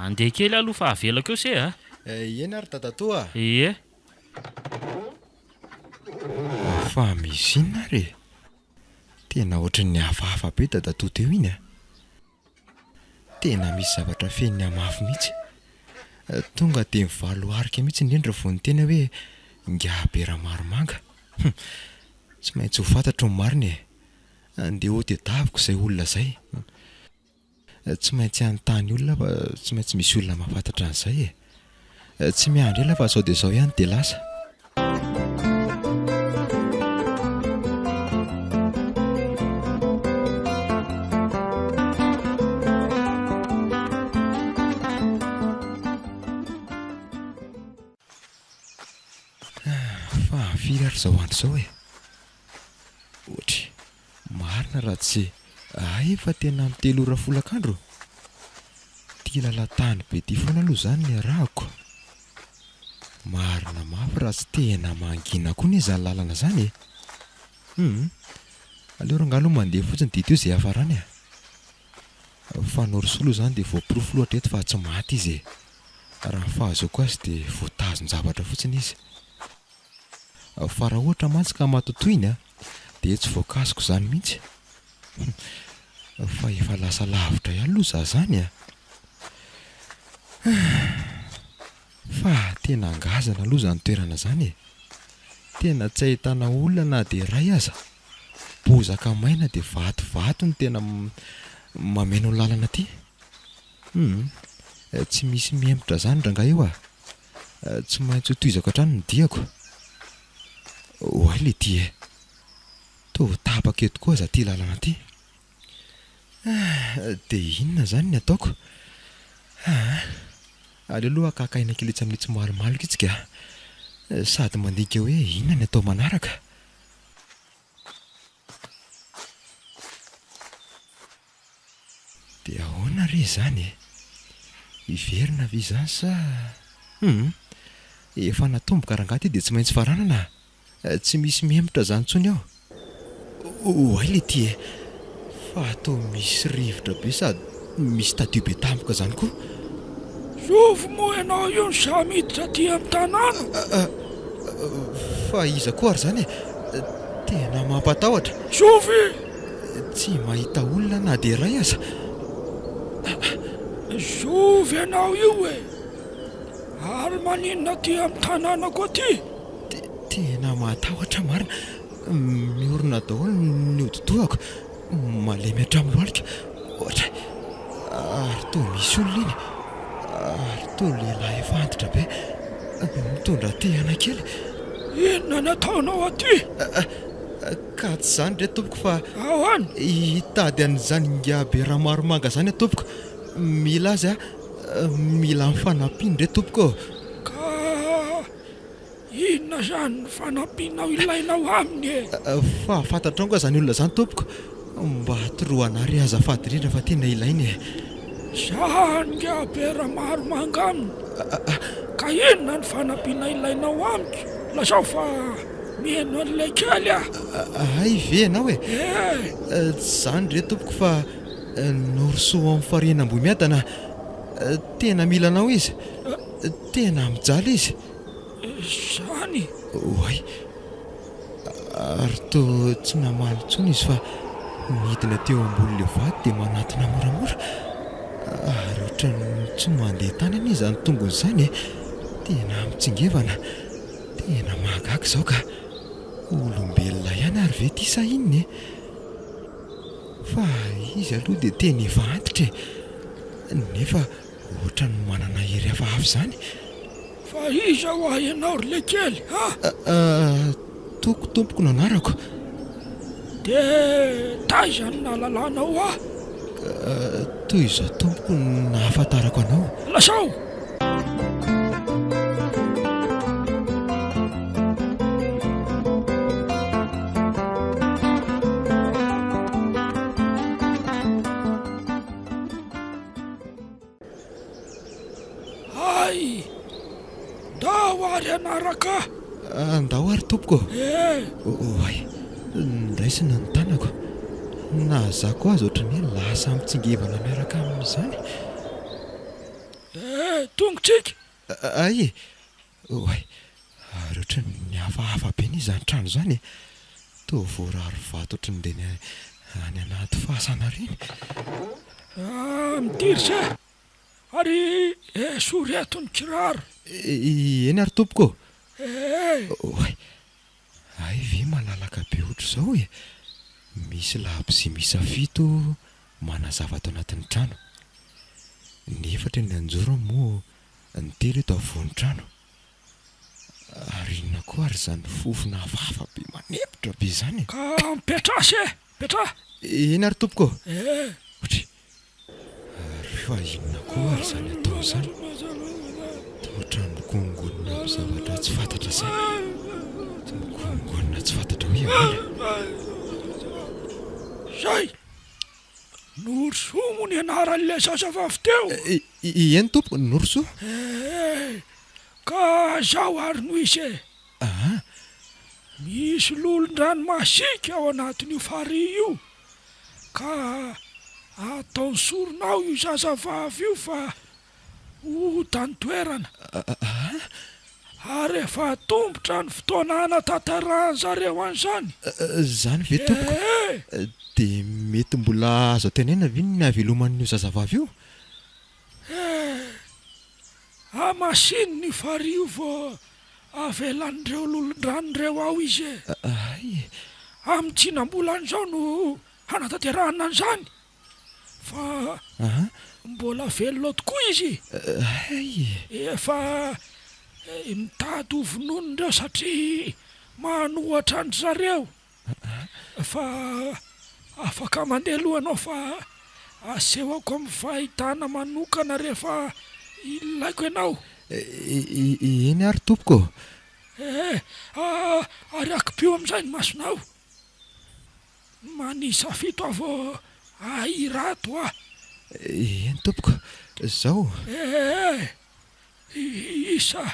andeha kely aho aloha fa avelako eo se a. Eny ary dadatoa a. Ie. Fa misy inona ary e? Tena ohatran'ny hafahafa be dadatoa teo iny a. Tena misy zavatra feno hamafy mihitsy. Tonga dia mivaloharika mihitsy indrindra vao niteny aho hoe Ingahibe Ramaromanga. Hum! Tsy maintsy ho fantatro ny marina e! Andeha hotedaviko izay olona izay. Tsy maintsy hanontany olona aho fa tsy maintsy misy olona mahafantatra an'izay e! Tsy miandry ela fa sao dia izao ihany dia lasa. Fa firy ary izao andro izao e? Ohatry, marina raha tsy hay fa tena amin'ny 3 ora folakandro? Ity lalan-tany be ity foana aloha izany no iarahako. Marina mafy raha tsy tena mangina koa anie izany lalana izany e! Hum! Aleo rangahy aloha mandeha fotsiny dia hita eo izay hiafarany a! Fa Norosoa aloha izany dia voaporofo aloha hatreto fa tsy maty izy e! Raha ny fahazoako azy dia voatazon-javatra fotsiny izy. Fa raha ohatra mantsy ka matotoiny a! Dia tsy voakasiko izany mihitsy. Fa efa lasa lavitra ihany aloha za zany a! Fa tena ngazana aloha izany toerana izany e! Tena tsy ahitana olona na dia iray aza. Bozaka maina dia vatovato no tena mameno ny lalana aty. Hum, tsy misy mihemotra izany rangahy io a! Tsy maintsy ho tohizako hatrany ny diako. Oay le ty e! Toa tapaka eto koa aza ity lalana ity. Ah, dia inona izany ny ataoko? Ah, aleo aloha hakaka aina kely etsy amin'itsy malomaloka itsy ka. Sady mandinika hoe inona ny atao manaraka. Dia ahoana re izany e? Hiverina ve izany sa. Hum! Efa natomboka rangahy ity dia tsy maintsy faranana a! Tsy misy mihemotra izany intsony ao. Oay le ty e! Fa toa misy rivotra be sady misy tadio be tampoka zany koa. Zovy moa ianao io no sahy miditra aty amin'ny tanàna? Fa iza koa ary zany e? Tena mampatahotra. Zovy! Tsy mahita olona na dia iray aza. Zovy ianao io e! Ary maninona aty amin'ny tanànako aty? Tena mahatahotra marina. Miorina daholo ny hodi-dohako, malemy hatramin'ny lohalika. Ohatra, ary toa misy olona iny, ary toa lehilahy efa antitra be, mitondra tehana kely. Inona ny ataonao aty? Ka tsy izany re tompoko fa. Ahoana? Hitady an'izany ingahibe Ramaromanga izany aho tompoko. Mila azy aho, mila ny fanampiany re tompoko ô. Ka Inona izany ny fanampianao ilainao aminy e? Fa fantatrao nga izany olona izany tompoko? Mba toroana ary azafady indrindra fa tena ilaina e! Zany nga be Ramaromanga aminy? Ka inona ny fanampiana ilainao amiko? Lazao fa miheno an'ilay kely aho. Hay ve ianao e? E! Tsy izany re tompoko fa Norosoa ao amin'ny farihin'Ambohimiadana. Tena mila anao izy. Tena mijaly izy. Izany? Oay! Ary toa tsy namaly intsony izy fa nidina teo ambonin'ilay vato dia manatona moramora. Ary ohatran'ny tsy mandeha tany anie izany tongony izany e! Tena mitsingevana. Tena mahagaga izao ka! Olombelona ihany ary ve ity sa inona e? Fa izy aloha dia tena efa antitra e! Nefa Ohatran'ny manana hery hafahafa izany. Fa iza hoa ianao ry lekely a? Toky tompoko no anarako. Dia taiza no nahalalanao ahy? Toy izao tompoko no nahafantarako anao. Lazao! Hay! Ndao ary hanaraka ahy! Andao ary tompoko ô! Eh! Oay! Noraisina ny tanako. Nahazako azy ohatran'ny hoe lasa mitsingevana miaraka aminy izany. Eh! Tongotsika! Hay e! Oay! Ary ohatran'ny hafahafa be anie izany trano izany e! Toa voarary vato ohatran'ny ireny any anaty fasana ireny. Ah, midiritra e! Ary esory eto ny kiraro. Eny ary tompoko ô! Ee! Oay! Hay ve malalaka be ohatr'izao e! Misy labozia miisa fito manazava ato anatin'ny trano. Ny efatra eny anjorony moa ny telo eto afovoan'ny trano. Ary inona koa ary izany fofona hafahafa be manempotra be izany e? Ka mipetraha se! Mipetraha! Eny ary tompoko ô! Ee! Otry! Ary fa inona koa ary izany atao izany? Toa ohatran'ny migongonona amin'ny zavatra tsy fantatra izany. Migongonona tsy fantatra hoe ahoana? Zay! Norosoa moa ny anaran'ilay zazavavy teo? Eny tompoko, Norosoa. Ee! Ka zao ary no izy e! Aa! Misy lolon-drano masiaka ao anatin'io farihy io, ka ataony sorona ao io zazavavy io fa ota ny toerana. Aa! Ary efa atombotra ny fotoana hanatanterahan-zareo an'izany. Izany ve tompoko? Ee! Dia mety mbola azo antenaina ve ny hahaveloman'io zazavavy io? Ee! Hamasino ny farihy io vao avelan'ireo lolon-drano ireo ao izy e! Hay e! Amin'ny tsinam-bolana izao no hanatanterahana an'izany fa mbola velona ao tokoa izy. Hay e! Efa mitady ho vonoina ireo satria manohatra an-dry zareo. Fa afaka mandeha aloha ianao fa asehoko amin'ny fahitana manokana rehefa ilaiko ianao. Eny ary tompoko ô. Ee, ary akipio amin'izay ny masonao. Manisa fito aho vao ahirato aho. Eny tompoko, zao. Ee, isa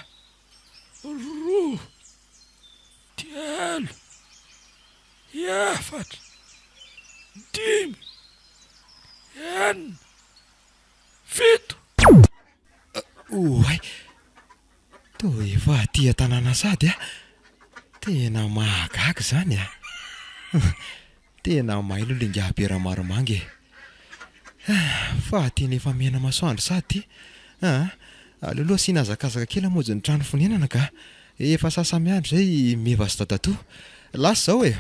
roa. Telo, efatra. Dimy, enina, fito. Oay! Toa efa aty an-tanàna sady a! Tena mahagaga izany a! Tena mailo l'ingahy be Ramaromanga e! Fa tena efa mena masoandro sady ity a! Aleo aloha asiana hazakazaka kely hamonjy ny trano fonenana ka! Efa sasa-miandry izay i Meva sy Dadatoa. Lasa izao e!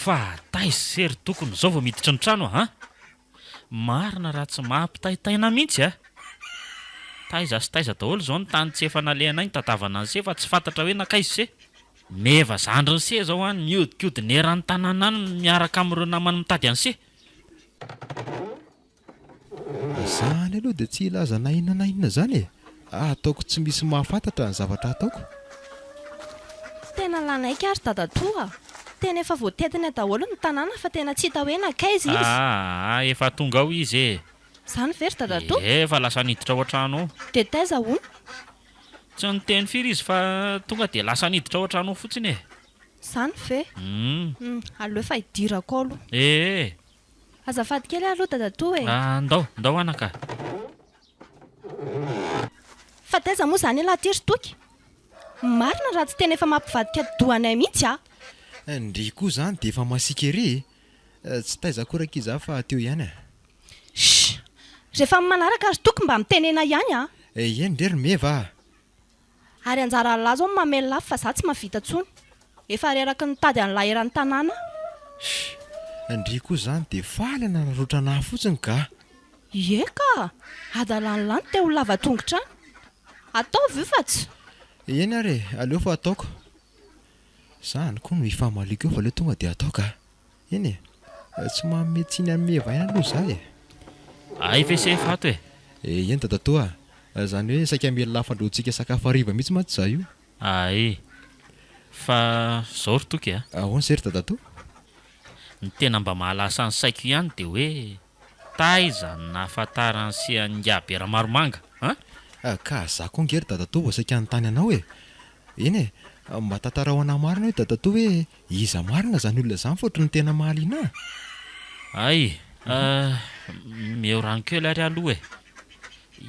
Fa taiza se ry tokony zao vao miditra ny trano a! Marina raha tsy mampitaitaina mihitsy a! Taiza sy taiza daholo izao ny tany tsy efa nalehanay nitadavana an'i se fa tsy fantatra hoe nankaiza se? Meva zandrin'i se izao any mihodinkodina eran'ny tanàna any miaraka amin'ireo namany mitady an'i se. Izany aloha dia tsy hilaza na inona na inona izany e! Ataoko tsy misy mahafantatra ny zavatra ataoko. Tena lanaiky ary dadatoa a! Tena efa voatetiny daholo ny tanàna fa tena tsy hita hoe nankaiza izy. Aa efa tonga ao izy e! Izany ve ry dadatoa? Ie, efa lasa niditra ao an-trano ao. Dia taiza hono? Tsy niteny firy izy fa tonga dia lasa niditra ao an-trano ao fotsiny e! Izany ve? Hum. Aleo fa hidirako ao aloha. Ee. Azafady kely aloha dadatoa e! Ah, ndao, ndao anaka. Fa taiza moa izany ialahy ity ry Toky? Marina raha tsy tena efa mampivadika atidoha anay mihitsy a! Ndry koa izany dia efa masiaka ery e! Tsy taiza akory akia izaho fa teo ihany a! Shh! Rehefa amin'ny manaraka ry Toky mba mitenena ihany a! Eny re ry Meva a! Ary anjaran'lah zao ny mamely lafo fa za tsy mahavita tsony. Efa reraky ny mitady an'lah eran'ny tanàna aho. Shh! Ndry koa zany de faly hanararotra anah fotsiny ka! Ie ka! Adalan'lah ny te ho lava tongotra any. Ataovy io fa tsy. Eny ary e, aleo fa ataoko. Zany koa no hifamaliako eo fa aleo tonga de atao ka! Eny e! Tsy manome tsiny an'i Meva ihany aloha za e! Hay ve se efa ato e? Eny dadatoa a! Izany hoe saika hamely lafan-droantsika sakafo hariva mihitsy mantsy za io. Hay! Fa zao ry Toky a! Ahoana izay ry dadatoa? Ny tena mba mahalasa ny saiko ihany dia hoe taiza no nahafantaran'i se an'ingahy be Ramaromanga an? Ka za koa ange ry dadatoa vao saika hanontany anao e! Eny e! Mba tantarao anah marina hoe dadatoa hoe Iza marina izany olona izany fa ohatry ny tena mahaliana ahy? Hay, meo rano kely ary aloha e.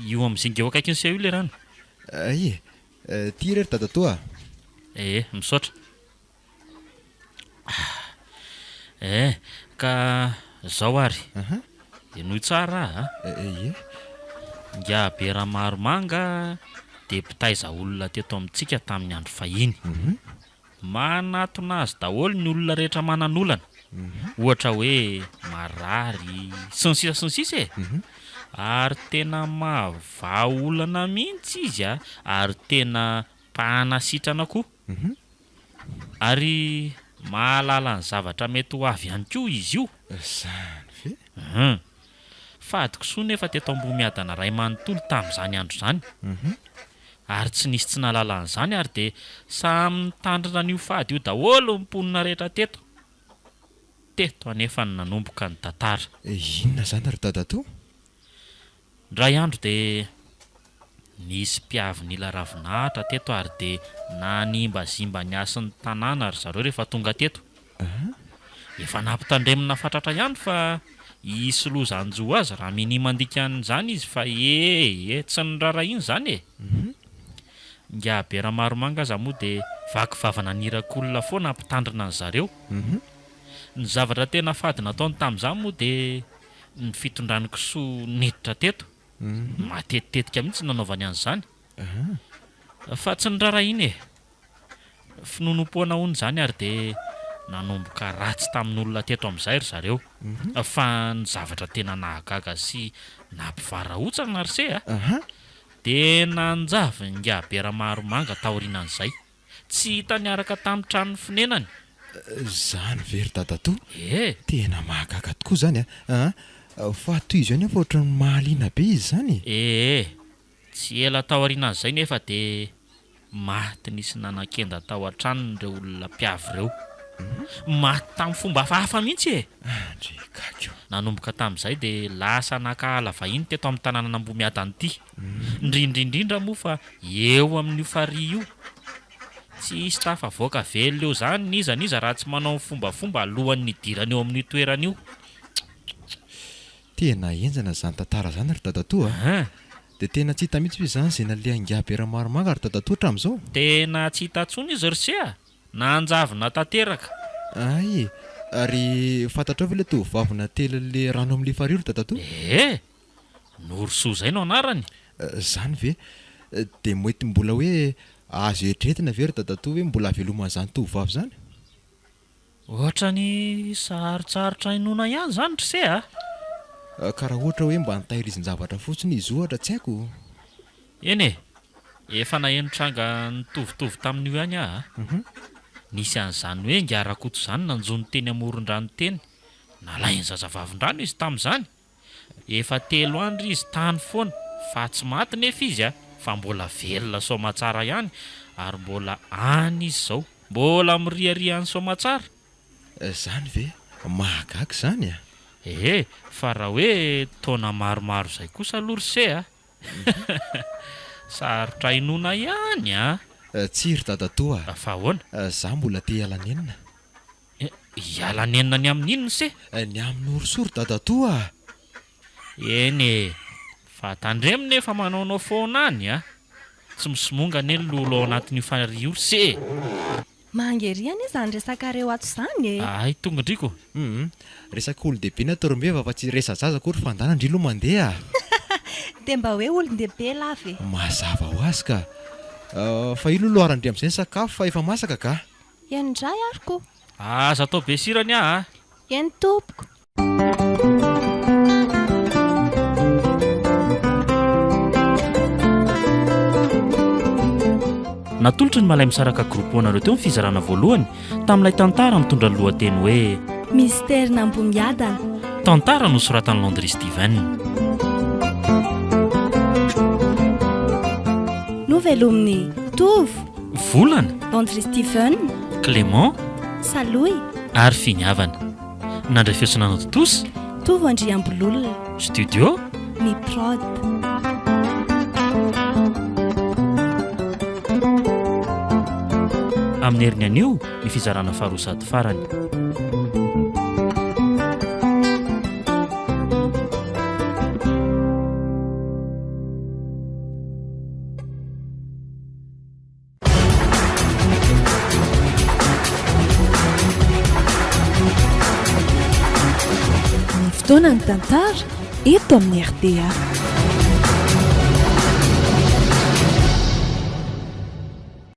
Io amin'ny zinga eo akaikin'ny seho io ilay rano. Hay e, ty re ry dadatoa a. Ee, misaotra. Eh, ka zao ary. Henoy tsara a. Ie. Ingahy be Ramaromanga dia mpitaiza olona teto amintsika tamin'ny andro fahiny. Manatona azy daholo ny olona rehetra manan'olana, ohatra hoe marary, sy ny sisa sy ny sisa e! Ary tena mahavaha olana mihitsy izy a, ary tena mpanasitrana koa. Ary mahalala ny zavatra mety ho avy ihany koa izy io. Izany ve? Hum. Fady kisoa nefa teto Ambohimiadana ray manontolo tamin'izany andro izany. Ary tsy nisy tsy nahalala an'izany ary dia samy nitandrina an'io fady io daholo ny mponina rehetra teto. Teto anefa no nanomboka ny tantara. Inona izany ry dadatoa? Indray andro dia nisy mpiavy nila ravinahitra teto ary dia nanimbazimba ny hasin'ny tanàna ry zareo rehefa tonga teto. Efa nampitandremina fatratra ihany fa hisy loza hanjo azy raha minia mandika an'izany izy fa ee tsy noraharahiany izany e! Ingahy be Ramaromanga aza moa dia vaky vava nanirak'olona foana hampitandrina an'zareo. Ny zavatra tena fady nataony tamin'izany moa dia ny fitondrany kisoa niditra teto. Matetitetika mihitsy no nanaovany an'izany. Fa tsy noraharahiany e! Finoanoam-poana hono izany ary dia nanomboka ratsy tamin'olona teto amin'izay ry zareo. Fa ny zavatra tena nahagaga sy nampivarahontsana ry se a! Dia nanjavy ingahy be Ramaromanga taorianan'izay. Tsy hita niaraka tamin'ny trano fonenany. Izany ve ry dadatoa? Ee. Tena mahagaga tokoa izany a! Fa tohizo ihany fa ohatran'ny mahaliana be izy izany e! Ee. Tsy ela taorianan'izay nefa dia maty nisy nanakenda tao an-tranony ireo olona mpiavy ireo. Maty tamin'ny fomba hafahafa mihitsy e! Andry gaga o! Nanomboka tamin'izay dia lasa nankahala vahiny teto amin'ny tanànan'Ambohimiadana ity. Indrindra indrindra moa fa eo amin'io farihy io. Tsy hisy tafavoaka velona eo izany n'iza n'iza raha tsy manao ny fombafomba alohan'ny hidirana eo amin'io toerana io. Tena henjana izany tantara izany ry dadatoa a! Dia tena tsy hita mihitsy ve izany izay nalehan'i Ingahy Be Ramaromanga ry dadatoa hatramin'izao? Tena tsy hita intsony izy ry se a! Nanjavona tanteraka. Hay e! Ary fantatrao ve ilay tovovavy natelin'ilay rano amin'ilay farihy ry dadatoa? Ee! Norosoa izay no anarany. Izany ve? Dia mety mbola hoe azo eritreretina ve ry dadatoa hoe mbola haveloman'izany tovovavy izany? Ohatrany sarotsarotra inoana ihany izany ry se a! Ka raha ohatra hoe mba nitahirizin-javatra fotsiny izy ohatra, tsy haiko. Eny e! Efa naheno tranga nitovitovy tamin'io ihany aho a! Nisy an'izany hoe ingahy Rakoto izany nanjono teny amoron-drano teny, nalain'ny zazavavindrano izy tamin'izany. Efa telo andro izy tany foana fa tsy maty nefa izy a! Fa mbola velona soamatsara ihany ary mbola any izy izao. Mbola miriaria any soamatsara. Zany ve? Mahagaga izany a! Ehe, fa raha hoe taona maromaro izay kosa aloha ry se a! Sarotra inoana ihany a! Tsia ry dadatoa a! Fa ahoana? Za mbola te hiala nenina. Hiala nenina ny amin'inona se? Ny amin'ny horosory dadatoa a! Eny e! Fa tandremo nefa manaonao foana any a! Tsy misomonga anie ny lolo ao anatin'io farihy io ry se e! Manga ery anie izany resakareo ato izany e! Hay tonga ndry ko! Hum! Resaka olon-dehibe ny atao ry Meva fa tsy resa-jaza akory fa andana ndry aloha mandeha a! Dia mba hoe olon-dehibe lahy ve? Mazava ho azy ka! Fa io aloha loharan-dry amin'izay ny sakafo fa efa masaka ka! Eny indray ary ko. Aza atao be sira ny ahy a! Eny tompoko. Natolotry ny Malaimisaraka Group ho anareo teo ny fizarana voalohany tamin'ilay tantara mitondra ny lohateny hoe. Mystère-n'Ambohimiadana. Tantara nosoratan'i Landry Steven. Novelomin'i Tovo. Volana. Landry Steven. Clément. Salohy. Ary Finiavana. Nandray feo sy nanao tontosa. Tovo Andriambololona. Studio. Mi Prod. Amin'ny heriny anio ny fizarana faharoa sady farany. Ny fotoanan'ny tantara eto amin'ny rta.